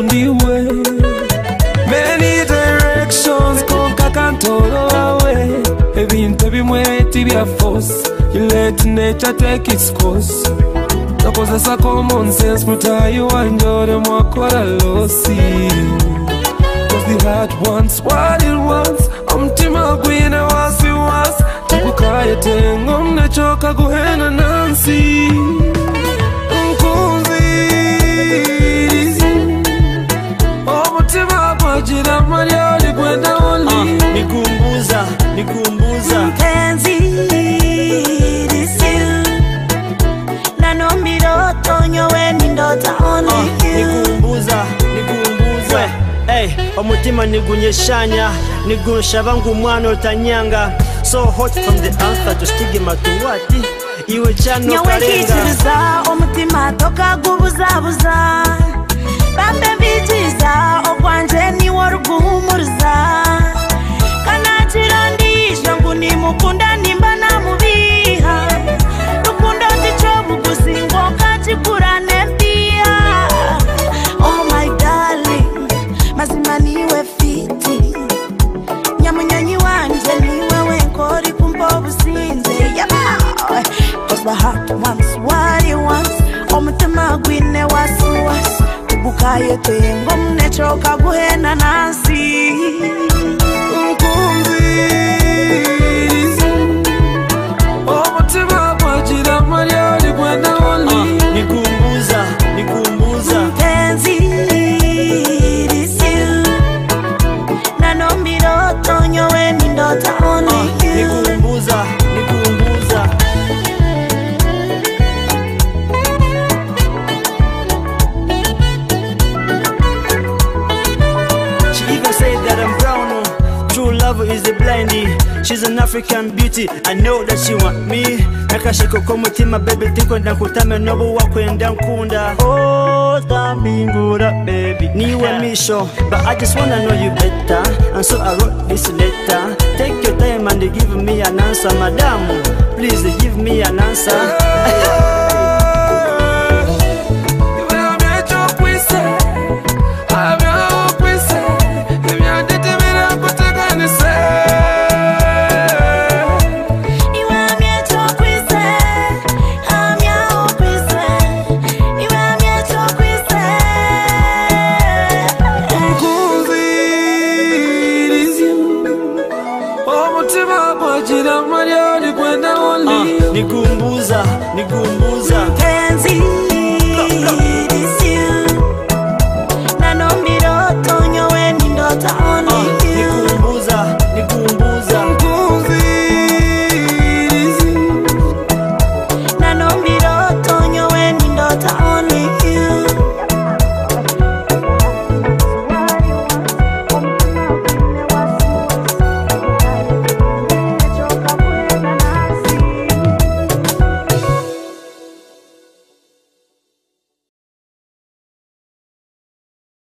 Ndikukunda iwe. Many directions konka kantoro wawe. Ebintu ebimwe tibya force. You let nature take its course. Nakozesa common sense mutayi wanje ore mwakora losi. Cause the heart wants what it wants. Omutima gwine wasi wasi. Tukukayetenga omunechoka guhena nansi. Nkunzi. Omutima gwagira amarya rigwenda oli. Nikumbuza, nikumbuza. Mpenzi, this you. Nanombiroto nyowe nindota only you. Nikumbuza, nikumbuza. Hey, omutima nigunyeshanya nigunshaba ngu umwana utanyanga. So hot from the answer to stigma to what? Iwe chano Nyowe karenga. nkikiriza omutima tokagubuzabuza. Bambe mbikiza ogwanje niwe oruguhumuriza. Kanakira ndija ngu nimukunda nimba namubiha. Rukundo ticobuguzi ngo nkakigura nempiha. Oh my darling, mazima niwe fiti. Nyamunyonyi wanje niwe wenkori kumpa obusinze. Yaba! Cause the heart wants what it wants. Omutima gwine wasi wasi. Tugukayetenga omunechoka guhena nansi. Nkunzi. Omutima gwagira amarya rigwenda oli. Nikumbuza, nikumbuza. Mpenzi, this you. Nanombiroto nyowe nindota only you. Nikumbuza, nikumbuza. She even said that I'm brown. True love is a blindie. She's an African beauty. I know that she want me. Nakashiko komutima baby tinkwenda nkutame nobu wakwenda nkunda. Oh, tambingura baby. Niwe misho, but I just wanna know you better. And so I wrote this letter. Take your time and give me an answer, madam. Please give me an answer. Nikumbuza, nikumbuza.